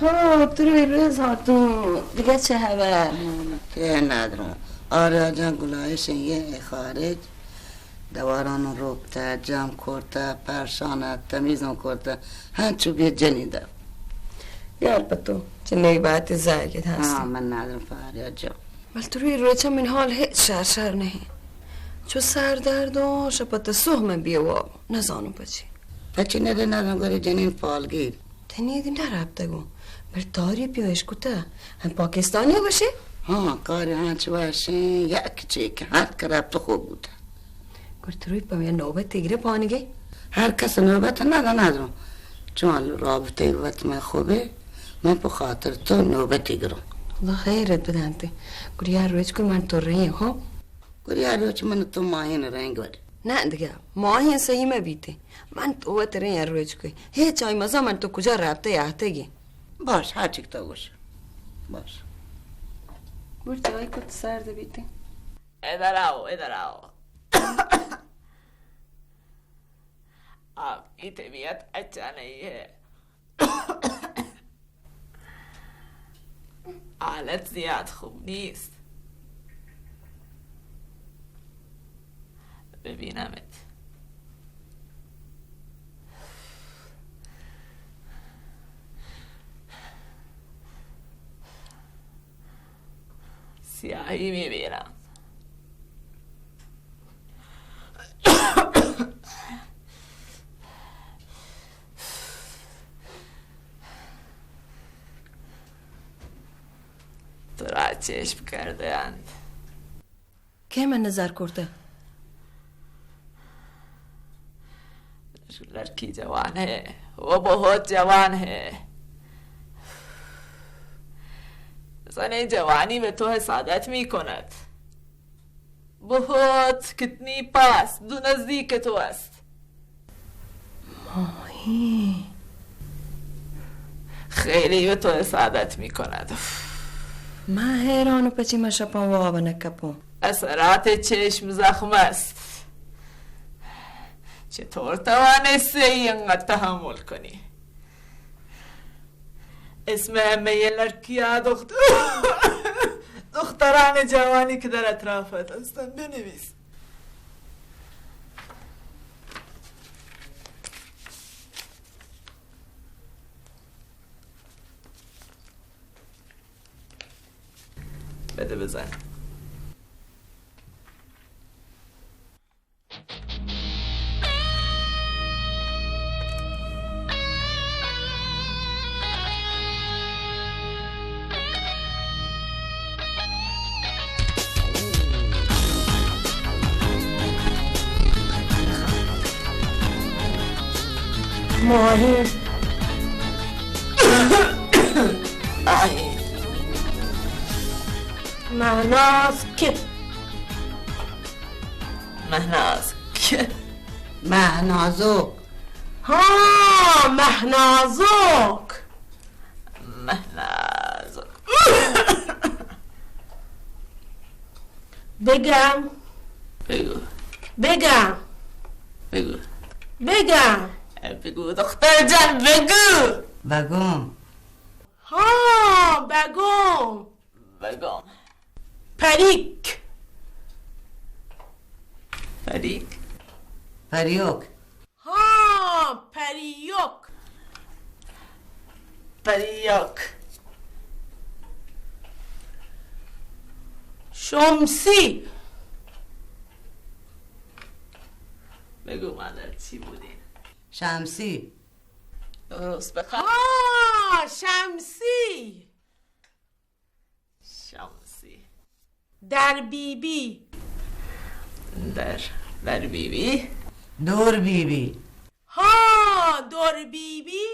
ہو، تروی روز ہاتون، دگہ چہ ہبر؟ ہاں، کہ ندروں. آریا جان گلائش یہ خارج، دواران روپتا، جام کرتا، پرشان، تمیزوں کرتا، ہنچو بی جنی در. یار پتو، چہ نئی باتی زاگی ہستی. ہاں، من ندروں پہ آریا جان. بل تروی روچا من حال ہچ شر شر نہیں. چو سر درد و شپت سوہ من بی واب، نزانوں پچی. پچی ندے ندروں گری جنین پالگیر. تنی دی نہ رابطہ گوں. بر تاری پیوش کتا. ہم پاکستانی گوشے؟ ہاں، کار ہنچ وشیں، یک چیک ہر کرا تو خوب بوتا. گر تروی پہ من نوبت گرے پانگے؟ ہر کس نوبت نہ دنا درو. چون رابطہ وت میں خوبے، من پہ خاطر تو نوبت گروں. اللہ خیرت بدانتے. گر یار روچ کو من تو رہی ہو. گڑا روچ من تو ماہین رنگ ور. نہ دگہ، ماہین صحیح مہ بیتے. من تو وت رے روچ کوئی. ہچ آئی مزہ من تو کجا رابطہ آتگی. باش، ہر چک تو گوش. باش. گڑا چائے کت سرد بیتے. ادھر آؤ، ادھر آؤ. آپ کی طبیعت اچھا نہیں ہے. حالت زیاد خوب نیست. ببینمت. سیاہی می‌بینم. تو را چشم کرده اند. کئے من نظر کرتہ؟ لڑکی جوان ہے، وہ بہت جوان ہے. زنی جوانی به تو حسادت می‌کند. بہت، کتنی پاس، دو نزدیک تو است. ماہین. خیلی به تو حسادت می‌کند. من حیران، پچی من شپاں واب نکپوں. اثرات چشم زخم است. چطور توانستی اینقدر تحمل کنی؟ اسم همهٔ لڑکی‌ها دخت-، دختران جوانی که در اطرافت هستند بنویس. بده بزن. ماہین. آہین. مہناز که؟ مهناز. مهنازک. ها، مهنازک. مهنازک. بگم. بگو. بگم. بگو. بگم. بگو، دختر جان، بگو. بگم. ها، بگم. بگم. پریک. پریک. پریوک. ها، پریوک. پریوک. شمسی. بگو مادر چی بودین؟ شمسی. درست بخوان. ها، شمسی. شمسی. در بیبی. در، در بیبی. دور بیبی. ها، دور بیبی.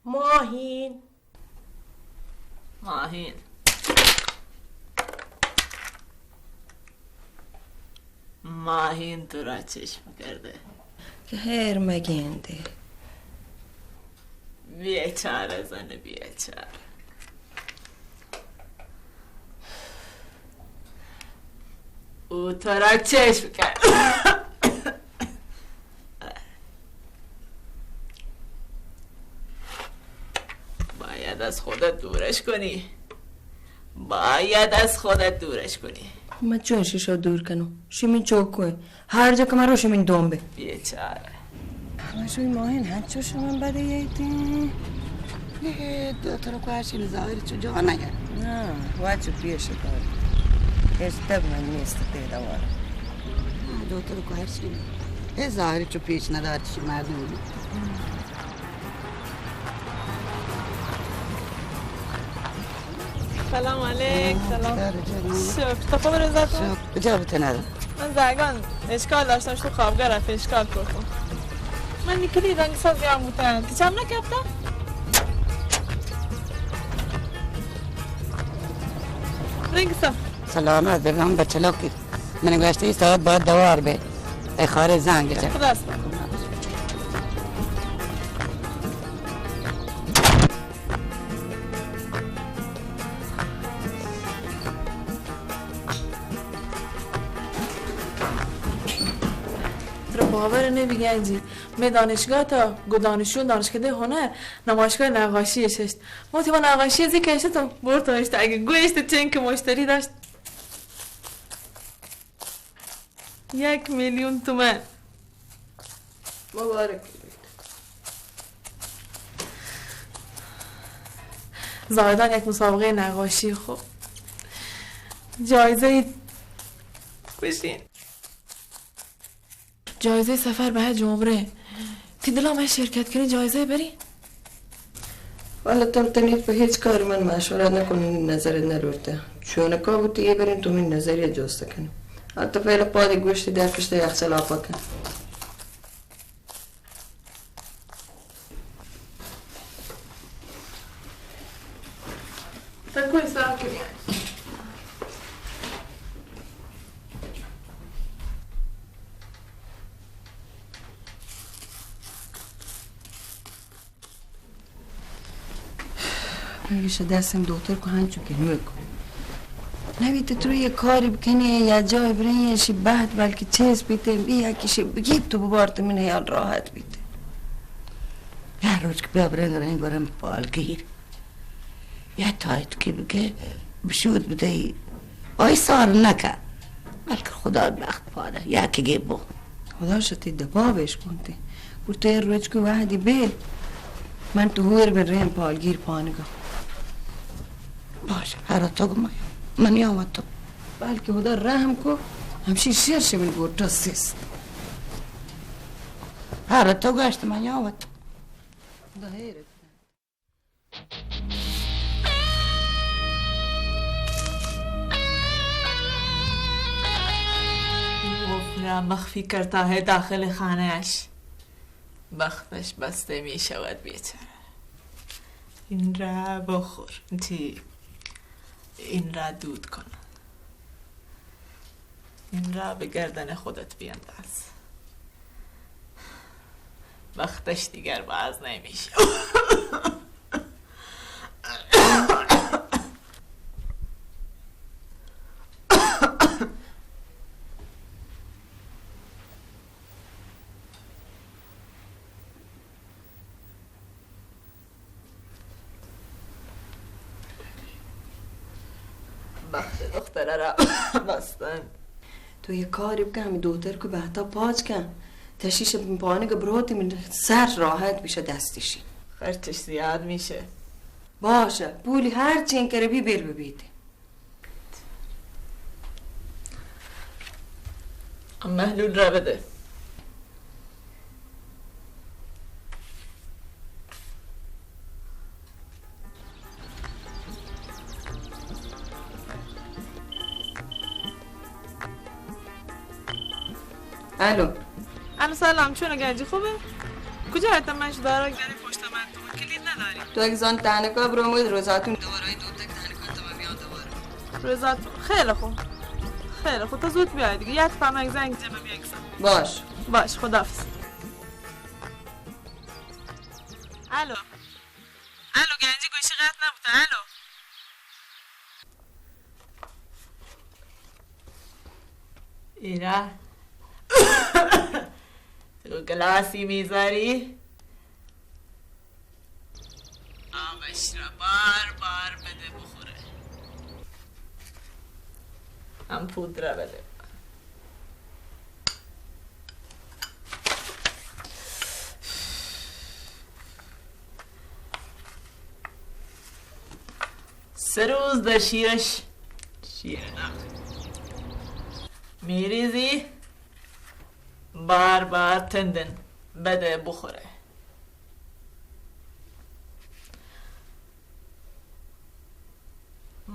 ماهین. ماهین. ماهین تو را چشم کرده. که هیر مگیندی. بیچاره زن، بیچاره. او تو را چشم کرد. از خودت دورش کنی. باید از خودت دورش کنی. من چون شیشو دور کنو؟ شی من چوکو ہے. ہر جا کہ من رو شی من دوم بے. بیچارہ. ہمشوی ماہین ہنچو شما بدے ییتیں. اے دو ترو کاشی نزاری چو جا نہ گیا. نا، واچو پیش کار. اس تب من نیست پیدا وار. دو ترو کاشی. اے ظاہر چو پیش ندار چی مردم. سلام علیک. سلام. شکر. تو خبر ازتون؟ شکر. کجا بوتن اد؟ من زگان اشکال داشتم، شو خوابگاه رفت اشکال کردم. من نکلی رنگ ساز گرم بوتن. تی چم نکپتا؟ رنگ ساز. سلامت ببان بچلوکی. من گوشت ای ساعت باید دوار بے. ای خارج زنگ جا. خدا حافظ. ترا باور نہ بی گنجی، مئے دانشگاہ تا گو دانشجو دانشکدہ ہنر نمایشگاہ نقاشی ششت. ما تی نقاشی زی کشت و برت اشت، اگه گوشت چنک مشتری داشت. یک میلیون تومن. مبارک بیت. زاهدان یک مسابقهٔ نقاشی، خب جایزهٔ بشین. جایزهٔ سفر به حج عمره. تی دلا من شرکت کنی جایزه بری؟ والا تو تنیت په هیچ کار من مشورت نکنی، نظرت نلوٹتا. چونکا بوتی یه برین تو من نظریه جست کنی. حتی فعلا پادی گوشتی در کشته یخچال آپا کن. تکوی ساکری. من گشت دستم دوتر کو هنچو که نوک کو. نبی تو ترو یه کاری بکنی یا جای برین شی بهت بلکه چیز بیته بیا کشی بگیب تو ببارت من هیال راحت بیته. یا روچ که بیا برین رین گرم پالگیر. یا تایت که بگه بشود بدهی آی سار نکه. بلکه خدا بخت پاده یا که گه بو. خدا شتی دپا بیش کنتی. گڑا تو اے روچ کو وہدی بے، من تو ہور بہ ریم پالگیر پانگا. باش، ہر تو گو من، من یا تو. بلکہ خدا رحم کو، ہمشی شیر شمن گوٹا سیست. ہر تو گشت من یا تو. خدا ہیر. قفل را مخفی کرتا ہے داخل خانه‌اش. بختش بسته می‌شود بیچاره. این را بخور. جی. این را دود کن. این را به گردن خودت بینداز. بختش دیگر باز نمیشه. بخت دختره را بستن. تو یه کاری بکن، همین دوتر کو بهتا پاچ کن. تشیش پانگ بروتی من سر راحت میشه دستشی. خرچش زیاد میشه. باشه، پولی هر چین کره بی بیر ببیتی. محلول را بده. الو. الو، سلام، چونه گنجی، خوبه؟ کجا هستم من؟ شو دارا گری پشت من، تو کلید نداری. تو اگه زان تنکا برو، مید روزاتون دوباره های دو تک تنکا تو میان دوباره. روزاتون، خیلی خوب. خیلی خوب، تا زود بیای دیگه. یاد فهمه زنگ جمع بیای کسا. باش. باش، خداحافظ. الو. الو، گنجی گوشی قطع نبوده. الو. ایرا. تو گلاسی میزاری؟ آب اشرا بار بار بده بخوره. هم پودره بده. سه روز در شیرش شیر نخ میریزی، بار بار تندن بده بخوره.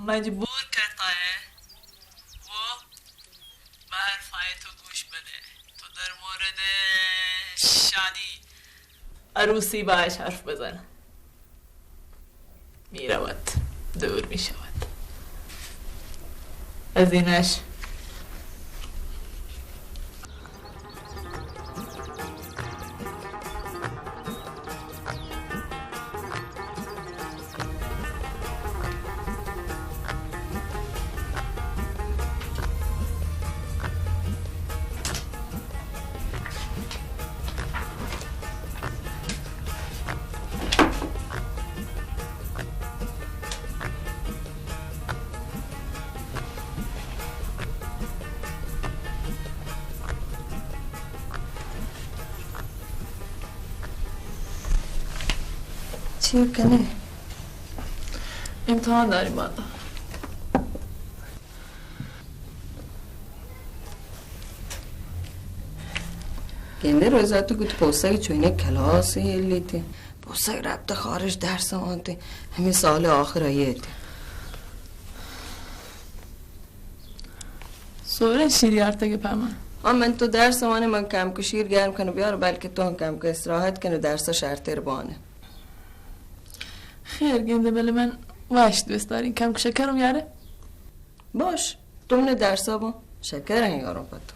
مجبور کرتا ہے وہ به حرفای تو گوش بده. تو در مورد شادی، عروسی باش حرف بزن. می‌رود، دور می‌شود. از اینش چی کنئے؟ امتحان داریں باندا. گندئے روزا تو گوں پوسگ چوئینیں کلاسے یلیتے. پوسگ رپتہ خارج درس وانتے. ہمے سال آخر آئیتے. سورہ شیر یارتگ پہ من. آ من تو درس وانئے، من کمک شیر گرم کناں بیاراں، بلکہ تو ہم کمک استراحت کن و درس شرتر بوانئے. خیر گندئے، بلے من وش دوست داریں، کمک شکرم یارئے. باش، تو منی درسا بوان، شکر ہم یاراں پہ تو.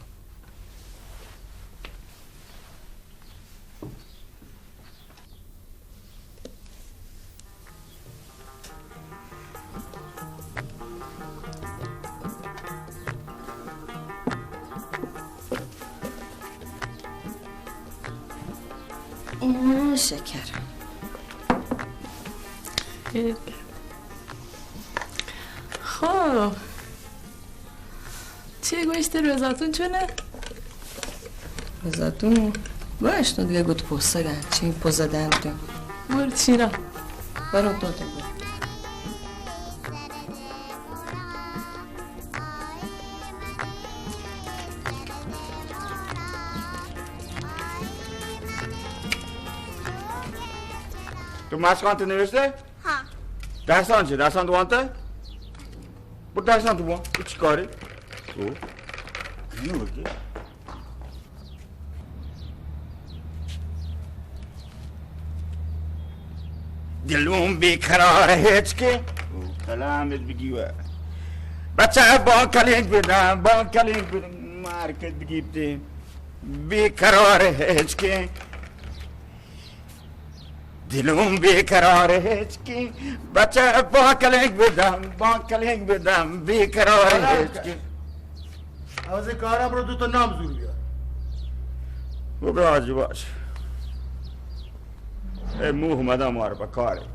این شکر. خب. چی گوشتی روزاتون چونه؟ روزاتون گوشت دیگه گوت پوسگا چی پوزدن تو. برو شیرا. برو تو تو برو. تو مشقان تو نوشته؟ ها. درسان چه؟ درسان تو وانته؟ برو درسان تو بوان. تو چی کاری؟ تو؟ اینو بگی. دلم بیقرار هچ که. او کلامت بگی و. بچه با کلینگ بدم، با کلینگ بدم. مارکت بگیبته. بیقرار هچ که. دلم بیقرار هچ که، بچه با کلینگ بدم، با کلینگ بدم، بیقرار هچ که. از کارم رو دو تا نام زور بیار. و به حاجی باش. ای موه مدام وار بکاره.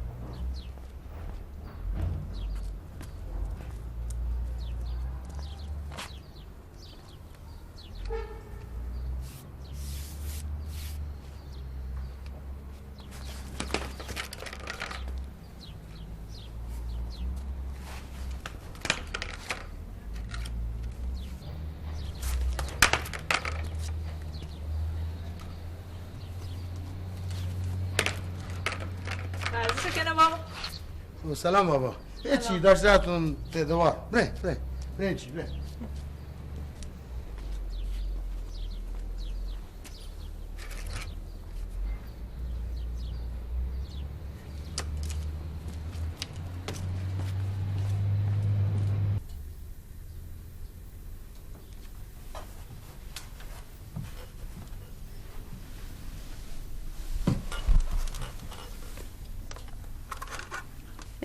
عرض کنم بابا. سلام بابا. هیچی، داشت راتون ته دوار. بره، بره. بره چی، بره.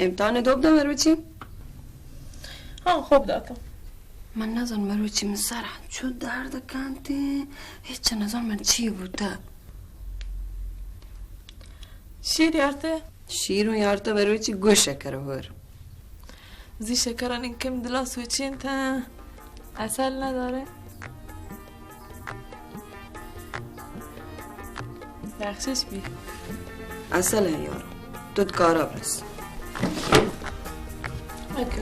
امتحان دوب دو مروچی؟ ها، خوب داتم. من نزان مروچی من سر چو درد کنت، هیچ نزان من چی بوته. شیر یارته؟ شیروں یارتا بروچی گوش شکر ہور۔ زی شکر انکم دلا سوچین تا، اصل ندارے۔ بخشش بی۔ اصل ہے یار، تو کارا بس۔ اوکے۔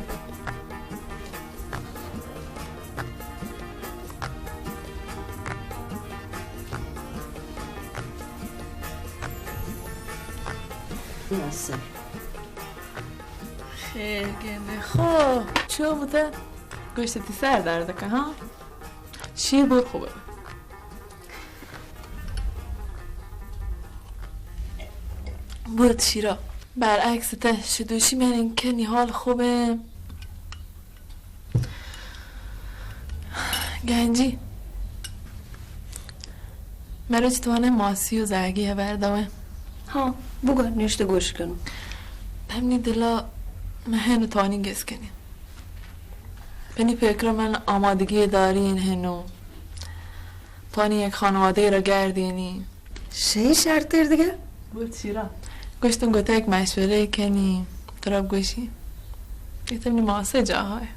خیر گندے۔ خو، چو بوتا؟ گوشت تی سر درد کن، ہاں؟ شیر بور خوبه۔ برد شیرا۔ برعکس ته شدوشی من این کنی حال خوبه۔ گنجی۔ مروچ توانه ماسی و زاگی هبر دوه۔ ہاں، بگو، نشته گوش کنو۔ پمنی دلا مهن و توانی گس کنی۔ پنی فکر من آمادگی دارین هنو۔ توانی یک خانواده را گردینی۔ شی شرطر دیگه؟ بود چیرا؟ گوشتم گوته یک مشوره کنی۔ ترا گوشی۔ گوشتم نی ماسه جاهای۔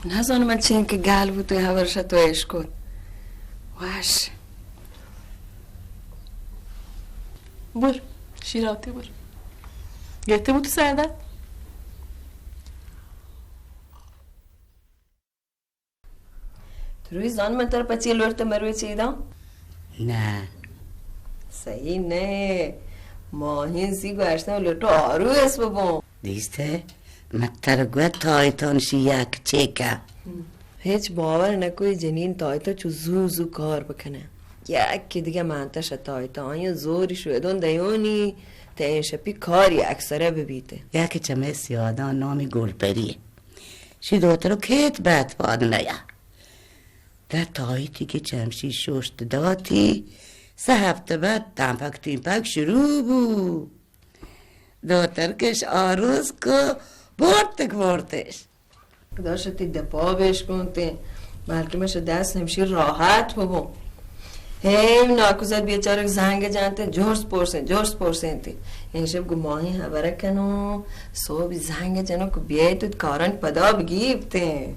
نزانم من چین که گل بود توی هبرش تو اشکت۔ واش۔ بر، شیراتی بر۔ گهته بود تو سردت؟ تروی زان من تر پچی لورت مروی چیداں؟ نه۔ صحیح نه۔ ماهین سی گوشتم لورت آرو اس ببون۔ دیسته؟ من تر گوه تایتان شی یک چیکه۔ هیچ باور نکوی جنین تایتا چو زو زو کار بکنه۔ یکی دیگه منتش تایتا آیا زوری شودون دیونی تا این شپی کاری اکثره ببیته۔ یکی چمه سیادان نامی گلپریه۔ شی دوترو کیت بهت پاد نیا۔ در تایتی که چمشی ششت داتی، سه هفته بعد تنپک تینپک شروع بو۔ دوتر کش آروز کو، برتک برتش۔ داشتی دپا بشکنتی، بلکه مشه دست همشی راحت ببو۔ هی ناکوزه بیچارک زنگ جنته، جرس پرسین، جرس پرسینتی۔ این شب گو ماهی هبره کنو، صبح زنگ جنو که بیای تو کاران پدا بگیبته۔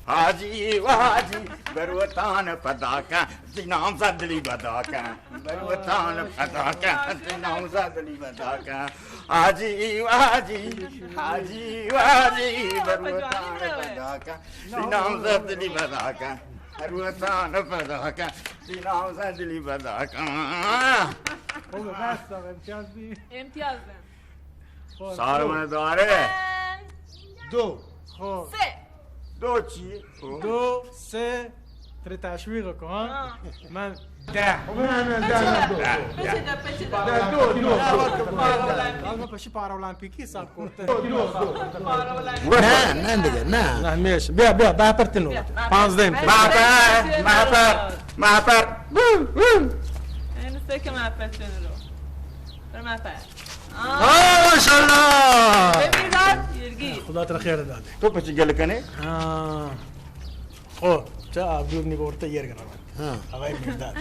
حاجی و حاجی، بروتان پدا کن، تی نام زدلی بدا کن۔ بروتان پدا کن، تی نام زدلی بدا کن۔ حاجی و حاجی، حاجی و حاجی، بروتان پدا کن، تی نام زدلی بدا کن۔ بروتان پدا کن، تی نام زدلی بدا کن۔ خوبه، بس، امتیاز بی. امتیاز بی. خب، سال دو. من داره. پنج. دو. خب. سه. دو چی؟ خب. دو، سه، تری تشویق کن، ها؟ آه. من ده. خب، نه، نه، ده، نه، دو. ده. پچه ده، پچه ده. ده، دو، دو، دو. پارالمپیک. آقا، پشی پارالمپیکی حساب کرده. دو، دو، دو. پارالمپیک. نه، نه دیگه، نه. نه، میشه. بیا، بیا، بهپر تنو. بیا، بهپر. پانزده امتیاز. بهپر، بهپر، بهپر. بو، بو. این سه که مهپر تنو. بر مهپر. آه. آه، ماشاءالله. بمیر داد، یرگی. خدا ترا خیر داده. تو پچی گل کنی؟ آه. خب، چه آبرو نگورته یر گرم. ها. آقای میرداد.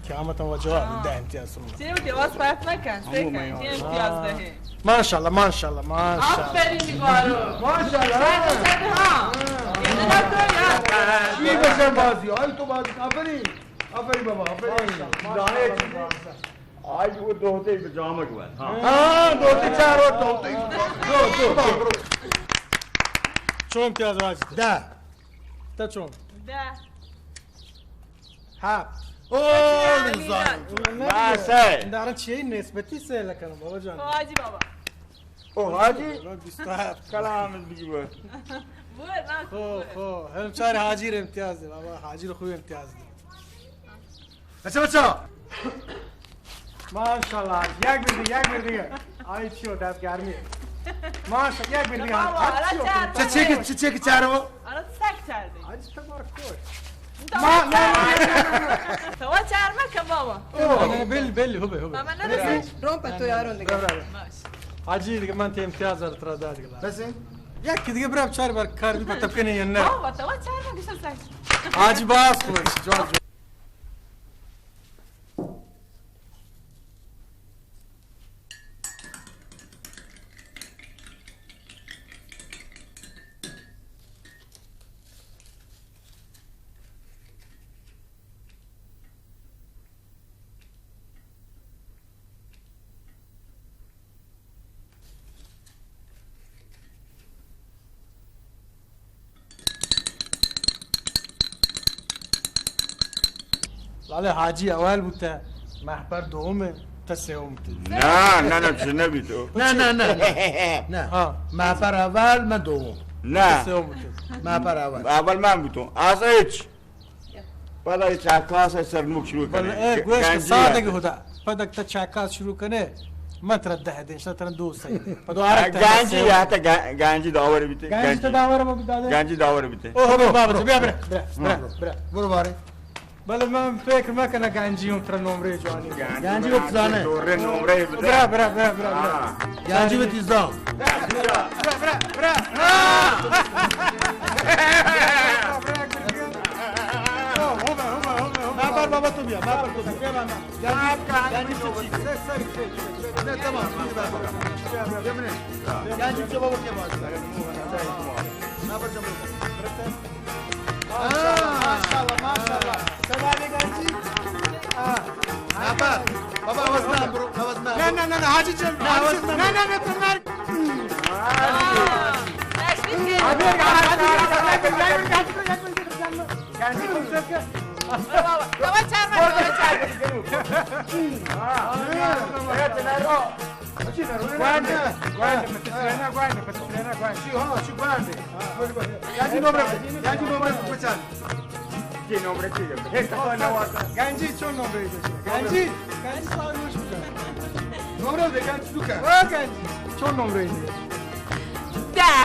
قیامت هم وجه آه. ده امتیاز سمون. چه امتیاز پرت نکن، سه کن. چه امتیاز دهه؟ ماشاءالله، ماشاءالله، ماشاءالله. آفرین نگارو. ماشاءالله. صد، صد، ها. این نگاه کن، ها. چی بشه بازی؟ آی تو بازی. آفرین. آفرین بابا، آفرین. ماشاءالله، ماشاءالله، ماشاءالله. آی او دوته به جامه گوان. ها. ها، دوته چهار و دوته. دو، دو، دو. چون امتیاز واجد؟ ده. تا چون؟ ده. هفت. او، نزان. نه، سه. دارن چی نسبتی سه لکنم، بابا جان. خواجی بابا. او، حاجی؟ بیست و هفت. کلام دیگه بود. بود، نه، خو، بود. خو. هم چار حاجی رو امتیاز ده، بابا، حاجی رو خوب امتیاز ده. بچه، بچه. ماشاءالله، یک بیر دیگه، یک بیر دیگه. آی چیو دست گرمی. ماشاءالله، یک بیر دیگه. بابا، آی چیو؟ چه چه که، چه چه که چهارو؟ آره، سک چهار دی. آج تو مار کوش. تو ما، ما، ما. تو چهار مکن بابا. او. بل، بل، هو به، هو به. ماما نه. روم په تو یارون دیگه. باش. حاجی دیگه من تی امتیاز دار ترا داد دیگه. بس. یک دیگه برم چهار بار کار بی پتپ کنی یا نه؟ بابا، تو چهار مکن سک. حاجی باز خوش، جان، جان. حالا حاجی اول بوتہ، مہپر دوم، تو سیوم بوتہ۔ نہ، نہ، نہ، چی نہ بیتو۔ نہ، نہ، نہ، نہ۔ نہ۔ ہاں۔ مہپر اول، من دوم۔ نہ۔ تو سیوم بوتہ۔ مہپر اول۔ اول من بوتوں۔ آسا ہچ۔ پدا اے چاکاس ء سرنوک شروع بلے کنے۔ اے گ-، گوش کہ گنجی سادگ آتے۔ خدا، پدا کہ تو چاکاس شروع کنے، من ترا دہ دیں، شتا ترا دو سہی دیں۔ پدا آرک ترا گنجی سیوم۔ یا تا گن-، گنجی داور بیتے، گنجی گنجی۔ تو داور مہ بیتا دے۔ گنجی داور بیتے۔ او، برو، برو، بیا، برو، برو، برو، برو۔ برو بارے۔ بلے من فکر مکنہ گنجی ہم ترا نمرے جوانی۔ گنجی وت زانے۔ دورے نمرے بدے۔ برا، برا، برا، برا، برا۔ ہاں۔ گنجی وت زان۔ برا، برا، برا۔ مہپر بابا تو بیا، مہپر تو بیا۔ گنجی، گنجی تو چی؟ نہ، تمام۔ گنجی تو بابا کے پاس۔ مہپر چمو۔ ہاں، ماشاءاللہ، ماشاءاللہ۔ سلام علیکم جی۔ ہاں۔ بابا، بابا، آواز نہ، برو، آواز نہ۔ نہ، نہ، نہ، نہ، حاجی جان، نہ، حاجی آواز جان، نہ۔ نہ، نہ، نہ، تو نہ۔ ہاں۔ گوانڈ، گوانڈ، پتسرینا گوانڈ، پتسرینا گوانڈ۔ چی، ہاں، چی گوانڈ۔ گنجی نمرہ، گنجی نمرہ بچار۔ چی نمرہ چی؟ ہیچ تو نہ واتا۔ گنجی چون نمرہ دے؟ گنجی، گنجی سوال نوش بکن۔ نمرہ دے گنجی تو کن۔ او گنجی، چون نمرہ دے؟ دہ۔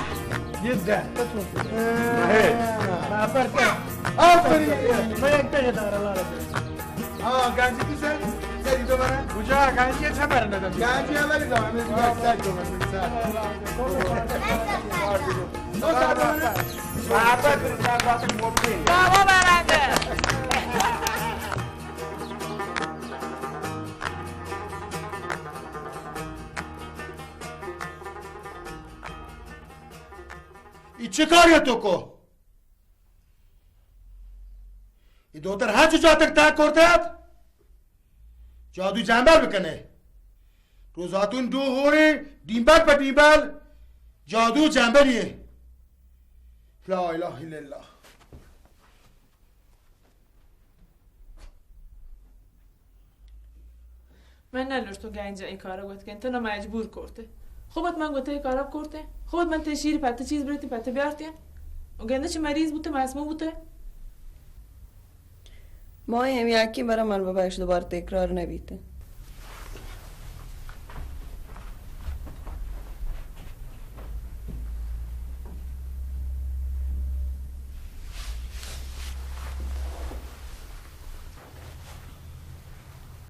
یہ دہ۔ ہے۔ آفرین۔ آفرین۔ میں ایک دہ دار لا رہا۔ ہاں، گنجی تو سر، سر تو برا۔ کجا گنجی؟ اچھا، برا نہ دم۔ گنجی ہماری تو، ہمیں تو سر تو برا، سر۔ دو سال برا۔ بابا برنده۔ ای چه کاری تو کو؟ ای دوتر ہنچو جاتک تاک کرتگ ات؟ جادو جمبل بکنے۔ روزاتون دو ہورے، ڈیمبل پہ ڈیمبل، جادو جمبلی۔ لا الہ الا اللہ۔ من نلوشتوں گنج اے کارا گوت کن، تو نہ مجبور کرتے۔ خوبت من گوتے اے کارا کرتے۔ خوبت من تے شیر پتے چیز بریتی پتے بیارتی۔ و گندہ چہ مریض بوتے، مسموم بوتے۔ ما ہم یکی برا من ببخش، دوبارہ تکرار نبیتے۔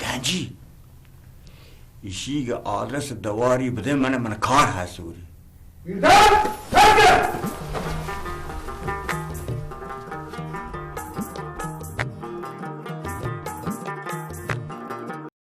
گنجی، ایشی کہ آدرس دواری بدے، من، من کار ہستوری۔